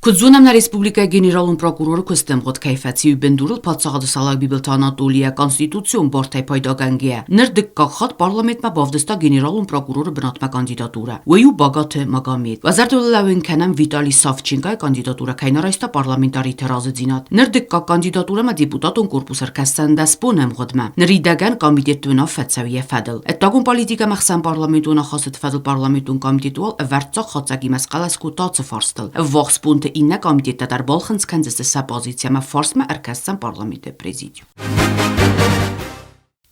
Куыд зонӕм, нӕ республикӕйы генералон прокуроры куысты ӕмгъуыд кӕй фӕци, уый бындурыл паддзахады Салаг Бибылты Анатоли йӕ конституцион бартӕй пайдагӕнгӕйӕ, ныр дыккаг хатт парламентмӕ бавдыста генералон прокуроры бынатмӕ кандидатурӕ. Уый у Багаты Магомед. Уӕ зӕрдыл лӕууын кӕнӕм, Виталий Савченкойы кандидатурӕ кӕй нӕ райста парламентариты разыдзинад. Ныр дыккаг кандидатурӕмӕ депутатон корпус ӕркӕсдзӕн 10 боны ӕмгъуыдмӕ. Ныридӕгӕн комитетты уынаффӕ цӕуы йӕ фӕдыл. Ӕддагон политикӕмӕ ӕхсӕнпарламентон ахӕсты фӕдыл парламентон комитет уал ӕвӕрццаг хатдзӕгимӕ схъӕлӕс кодта ацы фарстыл. Ӕввахс бонты иннӕ комитеттӕ дӕр балхынцъ кӕндзысты сӕ позици ӕмӕ фарстмӕ ӕркӕсдзӕн парламенты президиум.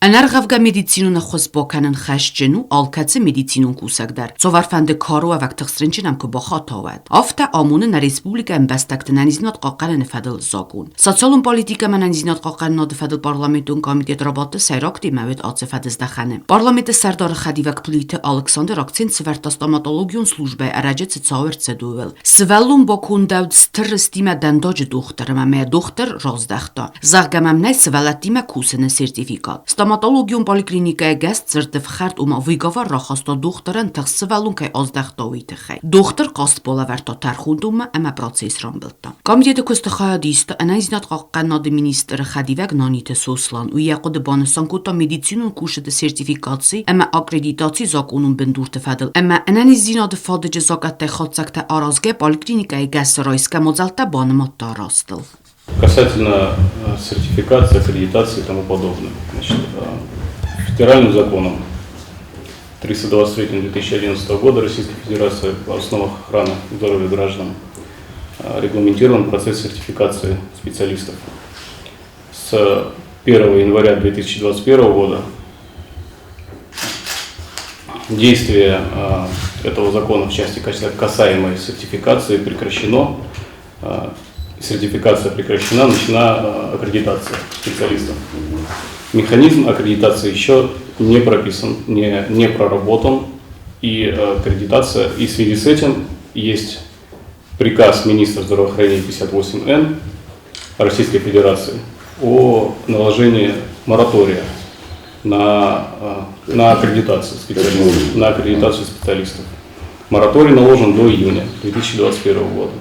Ӕнӕргъӕвгӕ медицинон ӕххуыс бакӕнын хӕсджын у алкӕцы медицинон кусӕг дӕр, цавӕрфӕнды каруӕвӕг тыхст рынчын ӕм куы бахата, уӕд. Афтӕ амоны нӕ республикӕйы ӕмбӕстӕгты ӕнӕниздзинад хъахъхъӕныны фӕдыл закъон. Социалон политикӕ ӕмӕ ӕнӕниздзинад хъахъхъӕнынады фӕдыл парламентон комитет рабадты сӕйраг темӕ уыд ацы фӕдыздӕхӕны. Парламенты сӕрдары хӕдивӕг Плиты Алыксандр акцент сӕвӕрдта стоматологион службӕйы ӕрӕджы цы цау ӕрцыд, ууыл. Сывӕллон бакондӕуыд стыр рыстимӕ дӕндаджы дохтыр ӕмӕ мӕ дохтыр раздӕхта, зӕгъгӕ мӕм нӕй сывӕллӕттимӕ кусыны сертификат. Стоматологион поликлиникӕйы гӕс дзырды фхӕрд ома выговор рахаста дохтырӕн тыхст сывӕллон кӕй аздӕхта, уый тыххӕй. Дохтыр хъаст балӕвӕрдта тӕрхондонмӕ ӕмӕ процесс рамбылдта. Комитеты куысты хайад иста ӕнӕниздзинад хъахъхъӕнынады министры хӕдивӕг Наниты Сослан. Уый йӕ хъуыды банысан кодта медицинон кусджыты сертификаци ӕмӕ аккредитацийы закъонон бындурты фӕдыл ӕмӕ ӕнӕниздзинады фадыджы закъӕттӕй хатдзӕгтӕ аразгӕ поликлиникӕйы гӕсы райсгӕ мадзӕлттӕ банымадта растыл. Касательно сертификации, аккредитации и тому подобное. Значит, федеральным законом 323 2011 года Российской Федерации о основах охраны здоровья граждан регламентирован процесс сертификации специалистов. С 1 января 2021 года действие этого закона в части касаемой сертификации прекращено. Сертификация прекращена, начата аккредитация специалистов. Механизм аккредитации еще не прописан, не проработан, и аккредитация, и в связи с этим есть приказ министра здравоохранения 58Н Российской Федерации о наложении моратория на аккредитацию специалистов, на аккредитацию специалистов. Мораторий наложен до июня 2021 года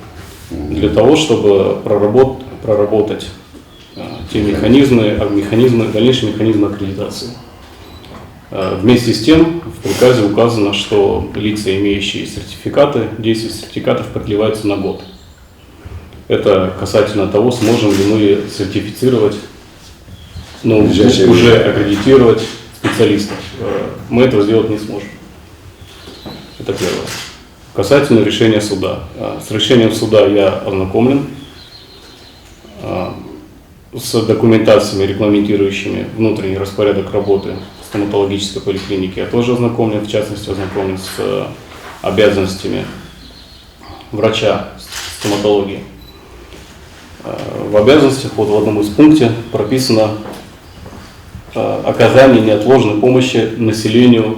для того, чтобы проработать те механизмы, механизмы, дальнейшие механизмы аккредитации. Вместе с тем, в приказе указано, что лица, имеющие сертификаты, действие сертификатов продлевается на год. Это касательно того, сможем ли мы сертифицировать, ну, Ближайшее уже время. Аккредитировать специалистов. Мы этого сделать не сможем. Это первое. Касательно решения суда. С решением суда я ознакомлен. С документациями, регламентирующими внутренний распорядок работы стоматологической поликлиники, я тоже ознакомлен, в частности, ознакомлен с обязанностями врача стоматологии. В обязанностях, вот в одном из пункте прописано оказание неотложной помощи населению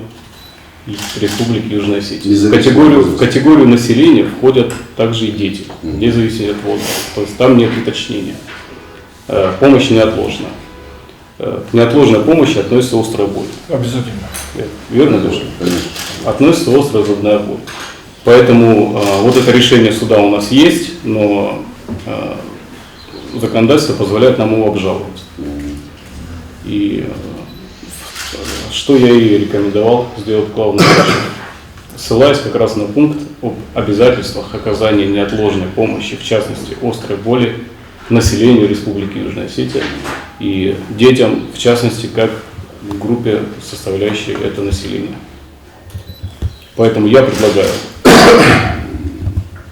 Республики Южная Осетия. В Независимо категорию, от в возраста. Категорию населения входят также и дети, вне зависимости от возраста. То есть там нет уточнения. Помощь неотложна. К неотложной помощи относится острая боль. Обязательно. Верно, Леша? Конечно. Относится острая зубная боль. Поэтому вот это решение суда у нас есть, но законодательство позволяет нам его обжаловать. И что я и рекомендовал сделать главному врачу, ссылаясь как раз на пункт об обязательствах оказания неотложной помощи, в частности, острой боли, населению Республики Южная Осетия и детям, в частности, как группе, составляющей это население. Поэтому я предлагаю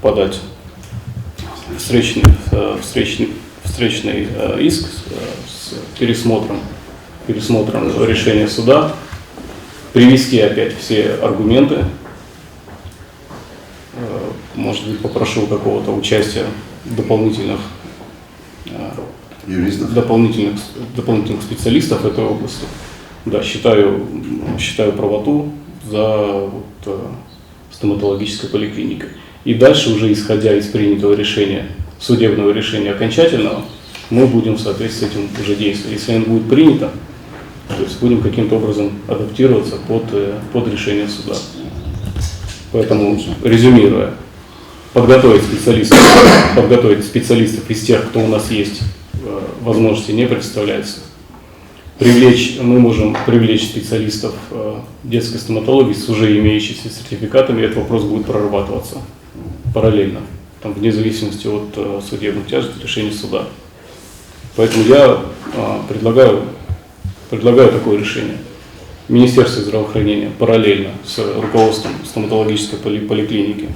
подать встречный иск с пересмотром решения суда, привести опять все аргументы, может быть, попрошу какого-то участия Юристов. дополнительных специалистов этой области. Да, считаю правоту за вот стоматологической поликлиникой. И дальше уже, исходя из принятого решения, судебного решения окончательного, мы будем в соответствии с этим уже действовать. Если оно будет принято, то есть будем каким-то образом адаптироваться под решение суда. Поэтому, резюмируя, Подготовить специалистов из тех, кто у нас есть, возможности не представляется. Мы можем привлечь специалистов детской стоматологии с уже имеющимися сертификатами, и этот вопрос будет прорабатываться параллельно, там, вне зависимости от судебных тяжб, решения суда. Поэтому я предлагаю такое решение. Министерство здравоохранения параллельно с руководством стоматологической поликлиники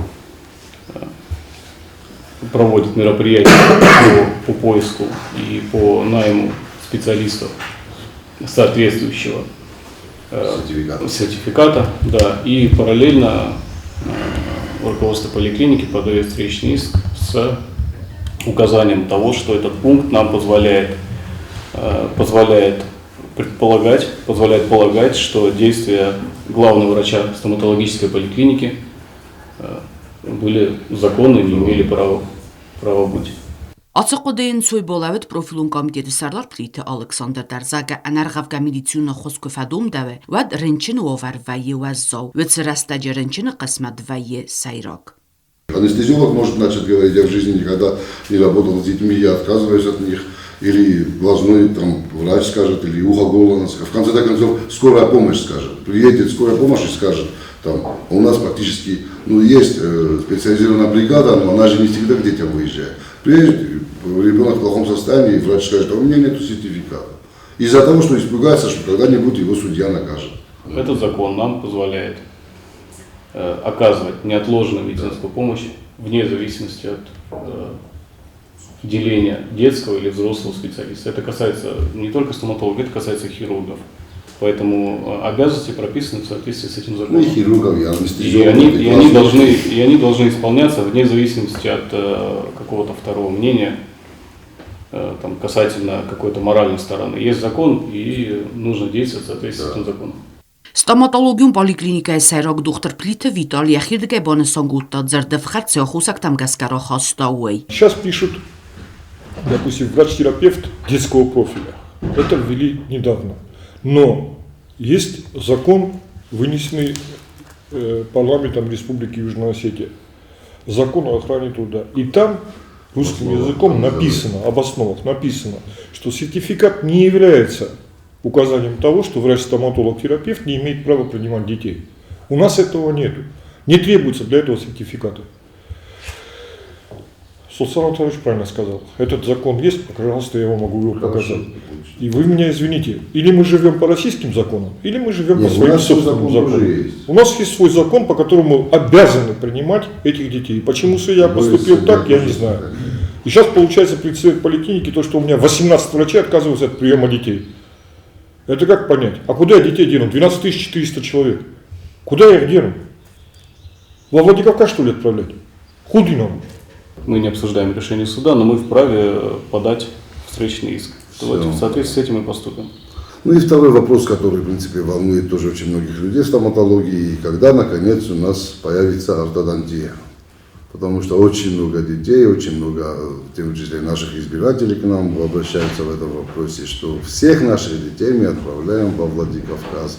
проводит мероприятия по поиску и по найму специалистов соответствующего Сертификата. Сертификата, да, и параллельно руководство поликлиники подает встречный иск с указанием того, что этот пункт нам позволяет предполагать, позволяет полагать, что действия главного врача стоматологической поликлиники были законны, не имели права быть. Ацы хъуыдыйы нцой балӕууыд профилон комитеты сӕрдар Плиты Алыксандр дӕр, зӕгъгӕ, ӕнӕргъӕвгӕ медицинон ӕххуыс куы фӕдомдӕуы, уӕд рынчыны уавӕр вӕййы уӕззау, уыцы рӕстӕджы рынчыны хъысмӕт вӕййы сӕйраг. Анестезиолог может начать говорить: «Я в жизни никогда не работал с детьми, я отказываюсь от них». Или глазной там врач скажет, или ухо, горло. В конце концов, скорая помощь скажет. Приедет скорая помощь и скажет, там, у нас практически, ну, есть специализированная бригада, но она же не всегда к детям выезжает. Приедет, ребенок в плохом состоянии, и врач скажет: «А у меня нет сертификата». Из-за того, что испугается, что когда-нибудь его судья накажет. Этот закон нам позволяет оказывать неотложную медицинскую помощь вне зависимости от деления детского или взрослого специалиста. Это касается не только стоматологов, это касается хирургов. Поэтому обязанности прописаны в соответствии с этим Ну законом. и хирургов, и И анестезиологов, они, и и они глазных. должны исполняться вне зависимости от какого-то второго мнения там, касательно какой-то моральной стороны. Есть закон, и нужно действовать в соответствии с этим законом. Стоматологион поликлиникӕйы сӕйраг дохтыр Плиты Витал йӕхирдыгӕй банысан кодта, дзырдӕфхӕрд цы аххосӕгтӕм гӕсгӕ рахаста, уый. Сейчас пишут, допустим, врач-терапевт детского профиля. Это ввели недавно. Но есть закон, вынесенный парламентом Республики Южная Осетия. Закон о охране труда. И там русским Основах, языком там, да. написано, об основах написано, что сертификат не является указанием того, что врач-стоматолог-терапевт не имеет права принимать детей. У нас этого нету. Не требуется для этого сертификата. Султан Анатольевич правильно сказал. Этот закон есть, пожалуйста, я вам могу его Хорошо. показать. И вы меня извините, или мы живем по российским законам, или мы живем Нет, по у своим нас свой собственным закон законам. тоже есть. У нас есть свой закон, по которому обязаны принимать этих детей. Почему судья Любой поступил судья так, я не тоже знаю. так. И сейчас получается прецедент поликлиники, то, что у меня 18 врачей отказываются от приема детей. Это как понять? А куда я детей дену? 12 400 человек. Куда я их дену? Во Владикавказ, что ли, отправлять? Худы нам. Мы не обсуждаем решение суда, но мы вправе подать встречный иск. Давайте Всё. в соответствии с этим и поступим. Ну и второй вопрос, который, в принципе, волнует тоже очень многих людей в стоматологии: когда, наконец, у нас появится ортодонтия. Потому что очень много детей, очень много, в том числе наших избирателей, к нам обращаются в этом вопросе, что всех наших детей мы отправляем во Владикавказ.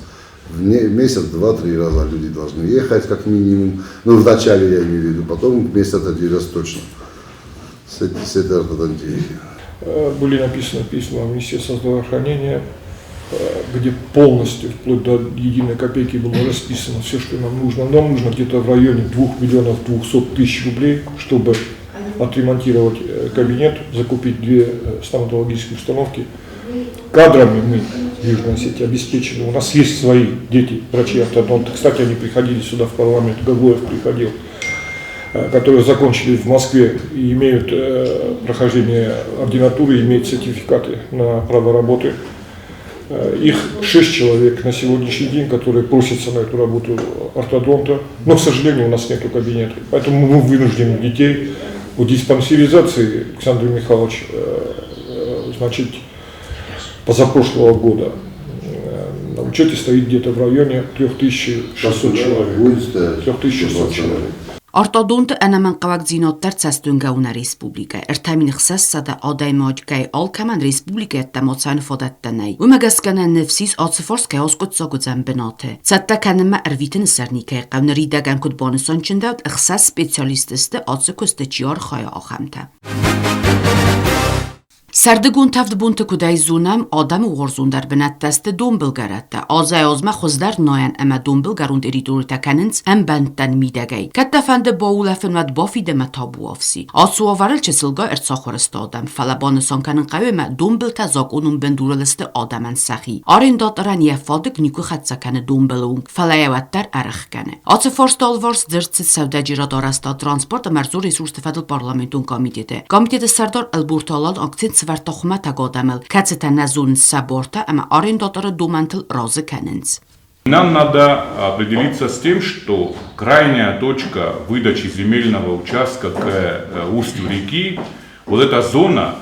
В месяц, два, три раза люди должны ехать, как минимум. Ну, в начале я имею в виду, потом в месяц один раз точно с этой ортодонтией. Были написаны письма в Министерство здравоохранения, где полностью, вплоть до единой копейки, было расписано все, что нам нужно. Нам нужно где-то в районе 2 миллионов 200 тысяч рублей, чтобы отремонтировать кабинет, закупить две стоматологические установки. Кадрами мы в Южной Осетии обеспечены. У нас есть свои дети, врачи-ортодонты. Кстати, они приходили сюда в парламент, Гаглоев приходил, которые закончили в Москве и имеют прохождение ординатуры, имеют сертификаты на право работы. Их 6 человек на сегодняшний день, которые просятся на эту работу ортодонта, но, к сожалению, у нас нет кабинета. Поэтому мы вынуждены детей по диспансеризации, Александр Михайлович, значит, позапрошлого года на учете стоит где-то в районе 3600 человек. Будет стоять. 3600 человек. Ортодонты ӕнӕмӕнгхъӕуӕгдзинад дӕр цӕстуынгӕ у нӕ республикӕйы. 3600 адӕймагӕй алкӕмӕн республикӕйы ӕддӕмӕ цӕуыны фадӕттӕ нӕй. Уымӕ гӕсгӕ нӕ ныфс ис, ацы фарст кӕй аскъуыддзаг уыдзӕн бынаты. Цӕттӕ кӕнынмӕ ӕрвитыны сӕр никӕй хъӕуы, ныридӕгӕн куыд банысан чындӕуыд, ӕхсӕз специалисты сты, ацы куысты чи архайа, ахӕмтӕ. Сӕрдыгон тӕвд бонты куыдӕй зонӕм, адӕмы уарзондӕр бынӕттӕ сты донбылгӕрӕттӕ. Азӕй-азмӕ хуыздӕр найӕн ӕмӕ донбылгӕрон территоритӕ кӕнынц ӕмбӕндтӕн мидӕгӕй. Кӕд дӕ фӕнды баулӕфын, уӕд бафид ӕмӕ табуафси. Ацы уавӕрыл чысылгай ӕрцахуыр сты адӕм, фӕлӕ банысан кӕнын хъӕуы ӕмӕ донбылтӕ закъонон бындурыл сты адӕмӕн сӕхи. Арендаторӕн йӕ фадыг никуы хӕццӕ кӕны донбылы онг, фӕлӕ йӕ уӕддӕр ӕрӕхгӕны. Ацы фарсты алыварс дзырд цыд сӕудӕджерады арӕзтад, транспорт ӕмӕ ӕрдзон ресурсты фӕдыл парламентон комитеты. Комитеты сӕрдар Ӕлборты Алан акцент сӕвӕрдта хуымӕтӕг адӕмыл, кӕцытӕ нӕ зонынц сӕ бартӕ ӕмӕ арендаторы домӕнтыл разы кӕнынц. Нам надо определиться с тем, что крайняя точка выдачи земельного участка к устью реки, вот эта зона,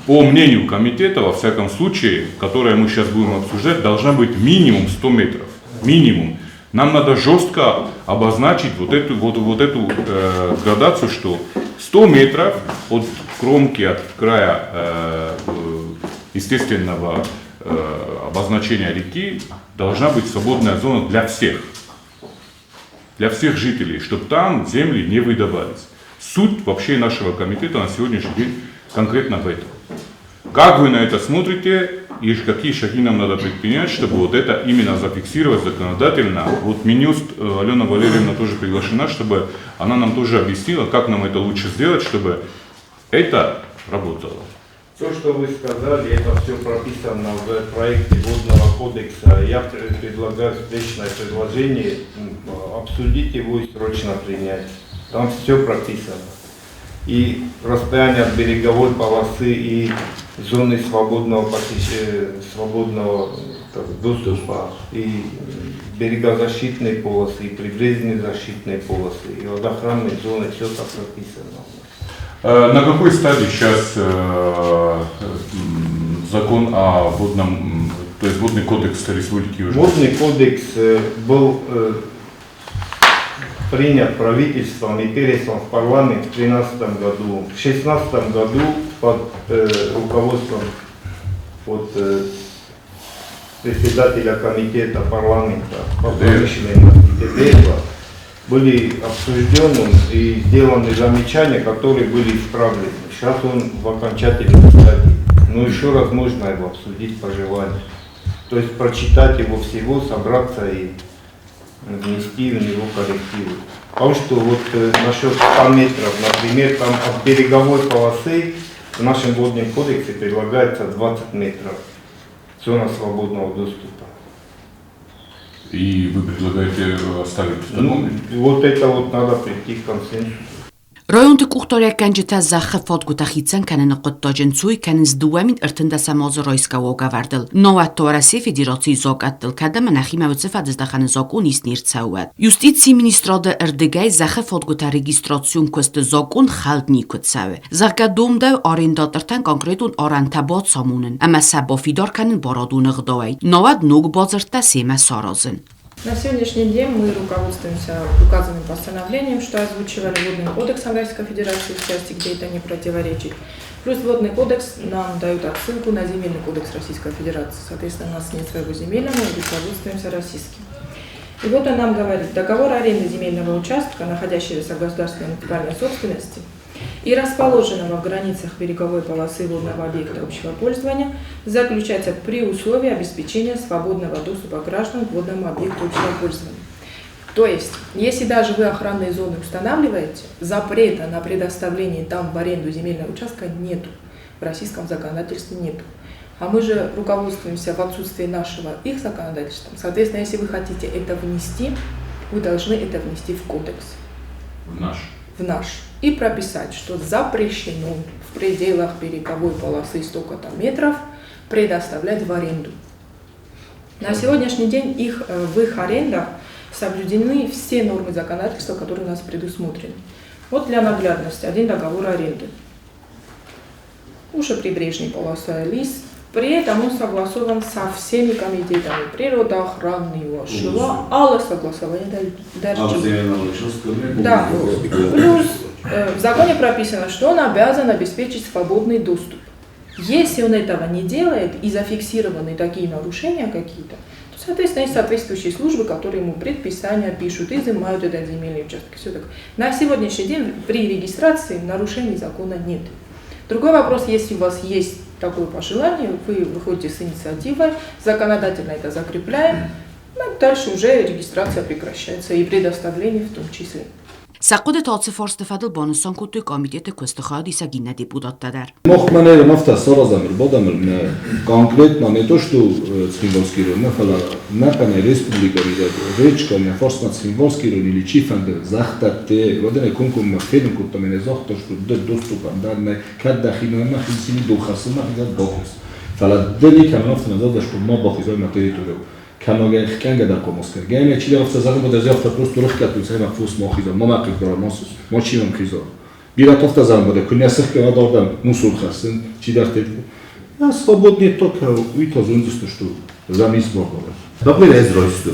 по мнению комитета, во всяком случае, которое мы сейчас будем обсуждать, должна быть минимум 100 метров. Минимум. Нам надо жестко обозначить вот эту градацию, что 100 метров от кромки, от края естественного обозначения реки должна быть свободная зона для всех. Для всех жителей, чтобы там земли не выдавались. Суть вообще нашего комитета на сегодняшний день конкретно в этом. Как вы на это смотрите и какие шаги нам надо предпринять, чтобы вот это именно зафиксировать законодательно? Вот Минюст, Алена Валерьевна тоже приглашена, чтобы она нам тоже объяснила, как нам это лучше сделать, чтобы это работало. То, что вы сказали, это все прописано в проекте Водного кодекса. Я предлагаю встречное предложение обсудить его и срочно принять. Там все прописано. И расстояние от береговой полосы, и зоны свободного так, доступа, и берегозащитные полосы, и прибрежные защитные полосы, и водоохранные зоны, все это прописано. На какой стадии сейчас закон о водном, то есть водный кодекс Республики Южная? Водный кодекс был принят правительством и переслан в парламент в 2013 году. В 2016 году под руководством председателя комитета парламента по промышленности Тедеева были обсуждены и сделаны замечания, которые были исправлены. Сейчас он в окончательном стадии. Но еще раз можно его обсудить по желанию. То есть прочитать его всего, собраться и внести в него коррективы. Потому что вот насчет 100 метров, например, там от береговой полосы в нашем водном кодексе предлагается 20 метров зона свободного доступа. И вы предлагаете оставить в Ну, таком? вот это вот надо прийти к консенсусу. Районты къухдариуӕггӕнджытӕ зӕххы фадгуытӕ хицӕн кӕныны хъуыддаджы ӕнцой кӕнынц 2013 азы райсгӕ уагӕвӕрдыл. Науӕд та Уӕрӕсейы Федерацийы закъӕттыл, кӕд ӕмӕ нӕхимӕ уыцы фӕдыздӕхӕны закъон ист не рцӕуӕд. Юстицийы министрады ӕрдыгӕй зӕххы фадгуытӕ регистрацион куысты закъон хӕлд никуы цӕуы. Зӕгъгӕ, домдӕуы арендатортӕн конкретон арӕнтӕ бацамонын ӕмӕ сӕ бафидар кӕнын барадон ӕгъдауӕй, науӕд ног бадзырдтӕ семӕ саразын. На сегодняшний день мы руководствуемся указанным постановлением, что озвучивали, Водным кодексом Российской Федерации в части, где это не противоречит. Плюс Водный кодекс нам дает отсылку на Земельный кодекс Российской Федерации. Соответственно, у нас нет своего земельного, мы руководствуемся российским. И вот он нам говорит: договор аренды земельного участка, находящегося в государственной муниципальной собственности и расположенного в границах береговой полосы водного объекта общего пользования, заключается при условии обеспечения свободного доступа граждан к водному объекту общего пользования. То есть, если даже вы охранные зоны устанавливаете, запрета на предоставление там в аренду земельного участка нету. В российском законодательстве нету. А мы же руководствуемся в отсутствии нашего их законодательством. Соответственно, если вы хотите это внести, вы должны это внести в кодекс. В наш. В наш. И прописать, что запрещено в пределах береговой полосы столько-то метров предоставлять в аренду. На сегодняшний день в их арендах соблюдены все нормы законодательства, которые у нас предусмотрены. Вот для наглядности один договор аренды. Уже прибрежный полоса лис. При этом он согласован со всеми комитетами природоохранного, шила, алла согласование Да. Плюс в законе прописано, что он обязан обеспечить свободный доступ. Если он этого не делает и зафиксированы такие нарушения какие-то, то, соответственно, есть соответствующие службы, которые ему предписания пишут, изымают этот земельный участок. Все такое. На сегодняшний день при регистрации нарушений закона нет. Другой вопрос, если у вас есть такое пожелание, вы выходите с инициативой, законодательно это закрепляем, ну, дальше уже регистрация прекращается и предоставление в том числе. Сӕ хъуыдыты ацы фарсты фӕдыл банысан кодтой комитеты куысты хайадисӕг иннӕ депутаттӕ дӕр. Мах мӕнӕ афтӕ саразӕм, ӕрбадӕм ыл конкретно не то что Цхинвальский район, нӕ фӕлӕ нӕхъӕнӕй республикӕ мидӕг речка нӕ фарсмӕ Цхинвальский район или чифӕнды загътӕтте, уӕд ӕй комкоммӕ фенын кодтам, ӕнӕ загъта, что ды доступӕн дӕр нӕй, кӕд дӕхи нӕхи цини дохӕссы, нӕхи бахиз. Фӕлӕ ды никӕмӕн афтӕ нӕ загъта, что ма бахизай мӕ территорийыл. Кӕногӕ хкӕнгӕ дӕр хъомыс кӕн. Гӕнӕ чидӕр афтӕ зӕгъын, уӕд ӕз афтӕ просто рыхгӕдтой, цӕй фос ма хиза, ма мӕ хъыгдара, ма чи мӕм хиза. Бирӕтӕ афтӕ зӕгъын, уӕд куы нӕ сыхгӕ, уӕд ардӕм мусор хӕссын, чидӕртӕ. Я свободнее только уый та зондзысты, что замис бардавать. Например, ez rajztu.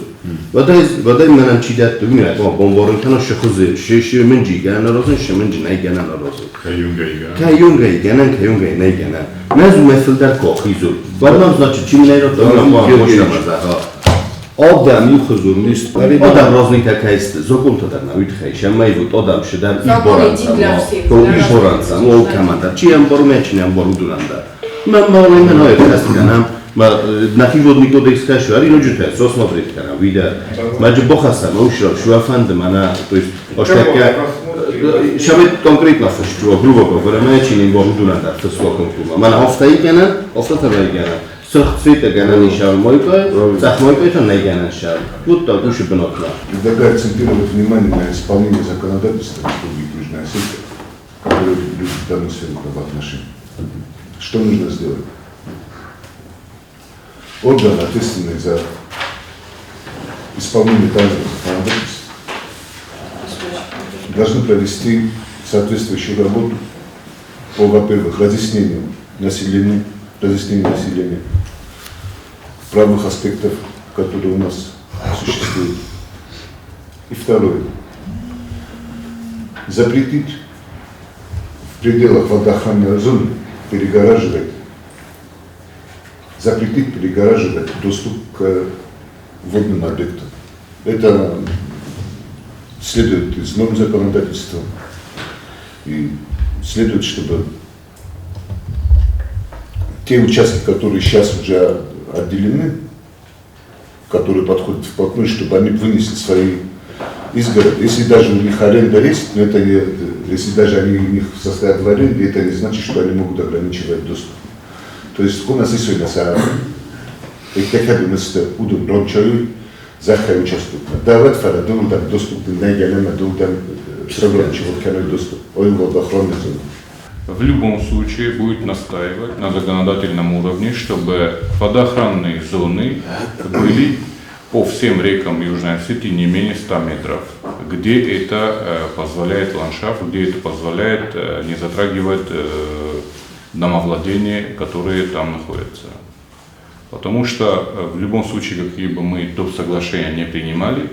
Вадай менам чи датtu, mi ma bomborin kana шхузе, ш минджи гана розын, ш минджи най гана розын. Каюнга игана, каюнга най гана. Мезу мефилдер кохизу. Вадам значит, чи минай рото, ма мошамаза. Адам ихызун Адам рознита кайст ზოგულთა და ნავითხე შემაივოთ ოდამ შედამ იბორანცა იბორანცა მო კამანდა чи ამბორ მეჩნე ამბორ უდუნანდა მა მა მა ნოე ხასტიანა მა ნახივოდნი კოდექს ხაშო არის ნოჯუთა სოსმოტრით ქანა ვიდა მაჯ ბოხასა მოუშრო შუაფანდ მანა то есть ოშტაკა შამეთ კონკრეტნა შუა грубо говоря მეჩინი ამბორ უდუნანდა სოსმოკონკურმა მანა ოფთა იგანა ოფთა თაბა იგანა სრხ ცვიტა განანიშავ მოიყვე, წახ მოიყვე და ნაიგანაშავ. Будто души бнотна. Предлагаю акцентировать внимание на исполнение законодательства Республики Южная Осетия, которое регулирует данную сферу правоотношений. Что нужно сделать? Орган, ответственный за исполнение данного законодательства, должны провести соответствующую работу по, во-первых, разъяснению населению, правовых аспектов, которые у нас существуют. И второе. Запретить в пределах водоохранной зоны перегораживать, запретить перегораживать доступ к водным объектам. Это следует из норм законодательства и следует, чтобы те участки, которые сейчас уже отделены, которые подходят вплотную, чтобы они вынесли свои изгороди. Если даже у них аренда есть, но это не, если даже они у них состоят в аренде, это не значит, что они могут ограничивать доступ. То есть у нас есть удун рончою захай участок. Давать фара дурдан доступ на дурдан доступ. Ой, водоохранный зону. В любом случае будет настаивать на законодательном уровне, чтобы водоохранные зоны были по всем рекам Южной Осетии не менее 100 метров, где это позволяет ландшафт, где это позволяет не затрагивать домовладения, которые там находятся. Потому что в любом случае, какие бы мы доп. Соглашения не принимали,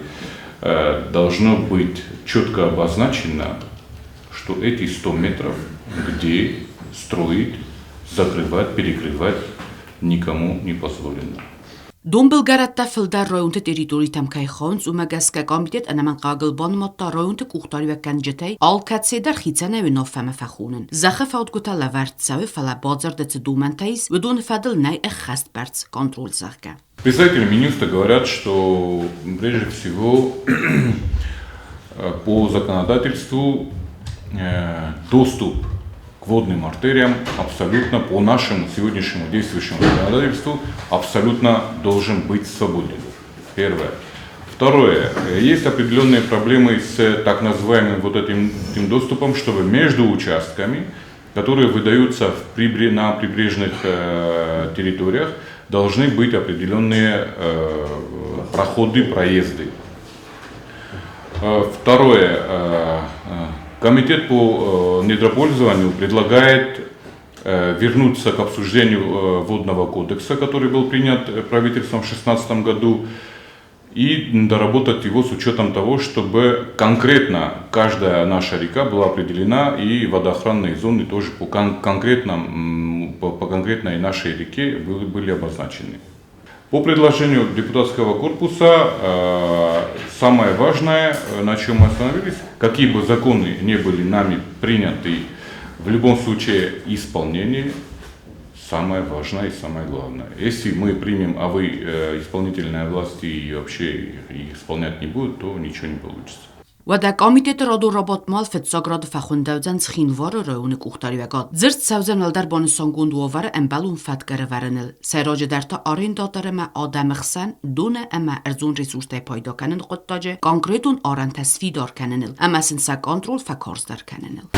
должно быть четко обозначено, что эти 100 метров, где строить, закрывать, перекрывать никому не позволено. Донбылгӕрӕттӕ фылдӕр районты территоритӕм кӕй хауынц, уымӕ гӕсгӕ комитет ӕнӕмӕнгхъӕуӕгыл банымадта районты къухдариуӕггӕнджытӕй алкӕцыйы дӕр хицӕнӕй уынаффӕмӕ фӕхонын. Зӕххы фӕудгуытӕ лӕвӕрд цӕуы, фӕлӕ бадзырды цы домӕнтӕ ис, уыдоны фӕдыл нӕй ӕххӕстбӕрц контроль, зӕгъгӕ. Представители Минюста говорят, что прежде всего по законодательству доступ к водным артериям абсолютно по нашему сегодняшнему действующему законодательству абсолютно должен быть свободен. Первое. Второе. Есть определенные проблемы с так называемым вот этим доступом, чтобы между участками, которые выдаются на прибрежных территориях, должны быть определенные проходы, проезды. Второе. Комитет по недропользованию предлагает Вернуться к обсуждению Водного кодекса, который был принят правительством в 2016 году, и доработать его с учетом того, чтобы конкретно каждая наша река была определена и водоохранные зоны тоже по конкретной нашей реке были обозначены. По предложению депутатского корпуса самое важное, на чем мы остановились, какие бы законы не были нами приняты, в любом случае исполнение самое важное и самое главное. Если мы примем, а вы, исполнительная власть, и вообще их исполнять не будут, то ничего не получится. Уӕдӕ комитеты радон рабадтмӕ фыццаг рады фӕхуындӕуыдзӕн Цхинвалы районы къухдариуӕгад. Дзырд цӕудзӕн уӕлдӕр банысангонд уавӕры ӕмбӕлон фӕтк ӕрӕвӕрыныл, сӕйраджыдӕр та арендатор ӕмӕ адӕмы хсӕн доны ӕмӕ ӕрдзон ресурстӕй пайда кӕныны хъуыддаджы конкретон арӕнтӕ сфидар кӕныныл ӕмӕ сын сӕ контроль фӕкарздӕр кӕныныл.